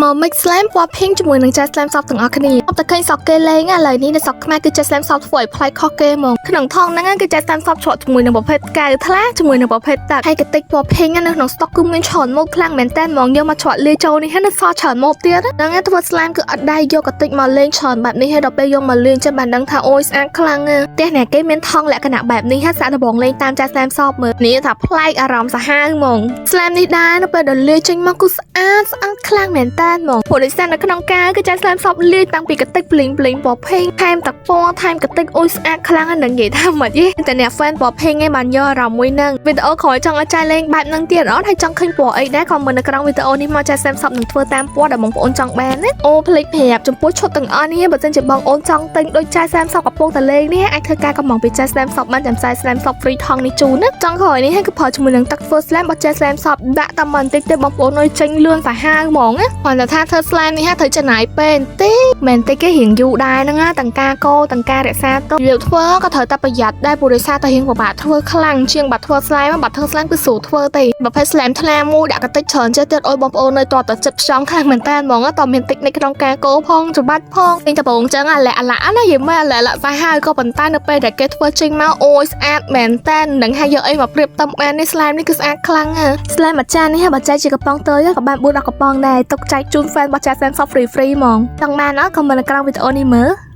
មក mix slime ពណ៌ pink ជាមួយនឹងចែ slime សពទាំងអស់គ្នាអត់តែឃើញសក់គេលេងឥឡូវនេះនៅស្រុកខ្មែរគឺចែ slime សពធ្វើឲ្យប្លែកខុសគេហ្មងក្នុងថងហ្នឹងគឺចែ slime សពច្រកជាមួយនឹងប្រភេទកៅថ្លាជាមួយនឹងប្រភេទទឹកហើយកតិចពណ៌ pink នៅក្នុង stock គឺមានច្រើនម៉ូតខ្លាំងមែនតើហ្មងយកមកច្រកលាយចូលនេះហើយនៅសល់ច្រើនម៉ូតទៀតហ្នឹងឯងធ្វើ slime គឺអត់ដែរយកកតិចមកលេងច្រើនបែបនេះហើយដល់ពេលយកមកលេងចាំបានដឹងថាអូយស្អាតខ្លាំងណាស់ផ្ទះអ្នកគេមានថងលក្ខណៈបែបនេះហើយសាកដបងលេងតាមចែ slime សពមើលនេះថាប្លែកអារម្មណ៍សាហាវហ្មង slime នេះដែរនៅពេលដែលលាយចេញមកគឺស្អាតស្អាតខ្លាំងមែនតើហ្មងព្រោះដោយសារនៅក្នុងកាគឺចែ slime សពលាយតាំងពីកតិចប្លីងប្លីងពណ៌ pink ថែមទឹកពណ៌ថែមកតិចអូយស្អាតខ្លាំងណាស់នឹងនិយាយថាមិនទេតែអ្នក fan ពណ៌ pink ឯងបានយកអារម្មណ៍មួយហ្នឹងវីដេអូក្រោយចង់ឲ្យចែលេងបែបហ្នឹងទៀតអត់ហើយចង់ឃើញពណ៌អីដែរក៏មើលនៅក្នុងវីដេអូនេះមកចែ slime សពនឹងធ្វើតាមពណ៌ដែលបងប្អូនចង់បានណាអូភ្លេចប្រាប់ចំពោះឈុតទាំងអស់នេះបើសិនជាបងអូនចង់ទិញដូចចែ slime សពកំពុងតែលេងនេះអាចធ្វើការកំងពីចែ slime សពបានចាំចែ slime សព free ថងនេះជូនណាចង់ក្រោយនេះគឺប្រើជាមួយនឹងទឹកធ្វើ slime របស់ចែ slime សពដាក់តែបន្តិចទេបងប្អូនអើយចេញលឿនសាហាវហ្មងណាគ្រាន់តែថាធ្វើ slime នេះត្រូវចំណាយពេលបន្តិចមិនតិចគេរៀងយូរដែរហ្នឹងណាទាំងការកូរទាំងការរក្សាទុកវាធ្វើក៏ត្រូវតែប្រយ័ត្នដែរព្រោះដោយសារតែរៀងពិបាកធ្វើខ្លាំងជាងបាត់ធ្វើ slime បាត់ធ្វើ slime គឺស្រួលធ្វើទេប្រភេទ slime ថ្លាមួយដាក់កតិចច្រើនចេះទៀតអើយបងប្អូននៅតតចិត្តផ្ចង់ខ្លាំងមែនតើហ្មងតមានតិចនិចក្នុងការកូរផងច្បាច់ផងពេញដបងចឹងអាលាក់អាឡាក់ណាយីមែនអាលាក់អាឡាក់សាហាវក៏ប៉ុន្តែនៅពេលដែលគេធ្វើចេញមកអូយស្អាតមែនតើនឹងហើយយកអីមកប្រៀបតឹមបាននេះ slime នេះគឺស្អាតខ្លាំងណាស់ slime មួយចាននេះបើចែកជាកំប៉ុងទៅក៏បាន4 10កំប៉ុងដែរទុកចែកជូន fan របស់ចា slime សព free free ហ្មងចង់បានអត់ក៏មើលនៅក្រោមវីដេអូនេះមើល។